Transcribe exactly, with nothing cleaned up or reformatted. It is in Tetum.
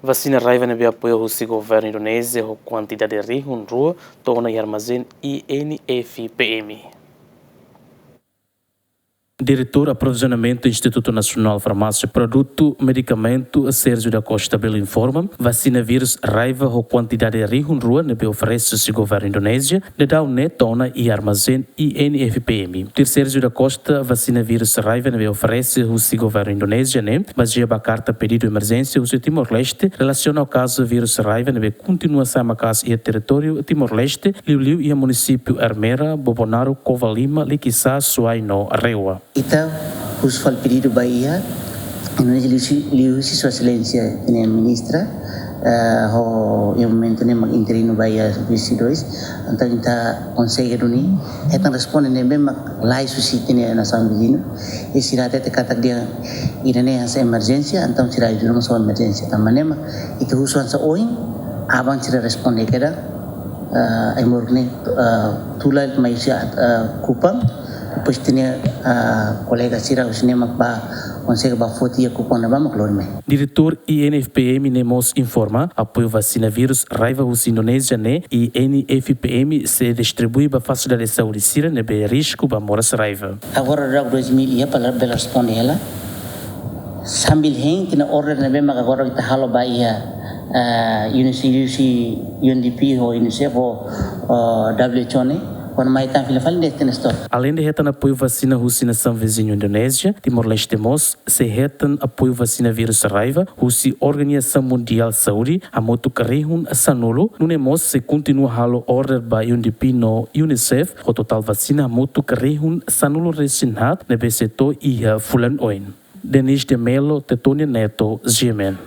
Vasina raiva ne'ebé apoiu husi governu Indonézia ho kuantidade rihun rua to'o ona iha armazén I N F P M. Diretór Aprovizionamentu Institutu Nasionál Farmásia Produtu Medikamentu, Sérgio da Costa Belo informa, vasina vírus raiva ho kuantidade rihun rua ne'ebé oferese husi governu Indonézia daudaun ne'e to'o ona iha armazén I N F P M. Tuir Sérgio da Costa, vasina vírus raiva ne'ebé oferese husi governu Indonézia ne'e bazeia ba karta pedidu emerjénsia husi Timor-Leste relasiona ho kazu vírus raiva ne'ebé kontinua sai maka'as iha territóriu Timor-Leste, liuliu iha munisípiu Ermera, Bobonaro, Covalima, Likisá, Suai no Rewa. Ita husu fali pedidu ba iha, Indonézia liuhusi, liuhusi Sua Exelénsia ita-nia ministra, eh, ho iha momentu ne'e mak interinu ba iha vinte e dois, entaun ita konsege duni hetan responde ne'ebé mak lais husi ita-nia nasaun viziñu, i sira hatete katak dehan ida-ne'e hanesan emerjénsia, entaun sira ajuda mós ho emerjénsia. Tanba ne'e mak ita husu hanesan ohin, aban sira responde kedas, eh, ai-moruk ne'e, eh, tula mai husi, eh, Kupang, depois ita-nia, eh, kolega sira husi ne'e mak bá konsege bá foti iha Kupang ne'ebá mak lori mai. Diretór I N F P M ne'e mós informa, apoiu vasina vírus raiva husi Indonézia ne'e, I N F P M sei distribui ba fasilidade saúde sira ne'ebé risku ba moras raiva. Agora daudaun dois mil iha para bele responde hela. Sambil hein ita-nia order ne'ebé mak agora ita halo ba iha, eh, UNICEF, UNDP ho UNICEF ho, eh, W H O ne'e, kuandu mai tan fila fali de'it ita-nia stok. Aleinde hetan apoiu vasina husi nasaun viziñu Indonézia, Timor-Leste mós sei hetan apoiu vasina vírus raiva husi Organizasaun Mundiál Saúde hamutuk rihun sanulu, nune'e mós sei kontinua halo order ba UNDP no UNICEF ho totál vasina hamutuk rihun sanulu-resin-haat ne'ebé sei to'o iha fulan oin. Denis de Melo, Tetonia Neto, G M N.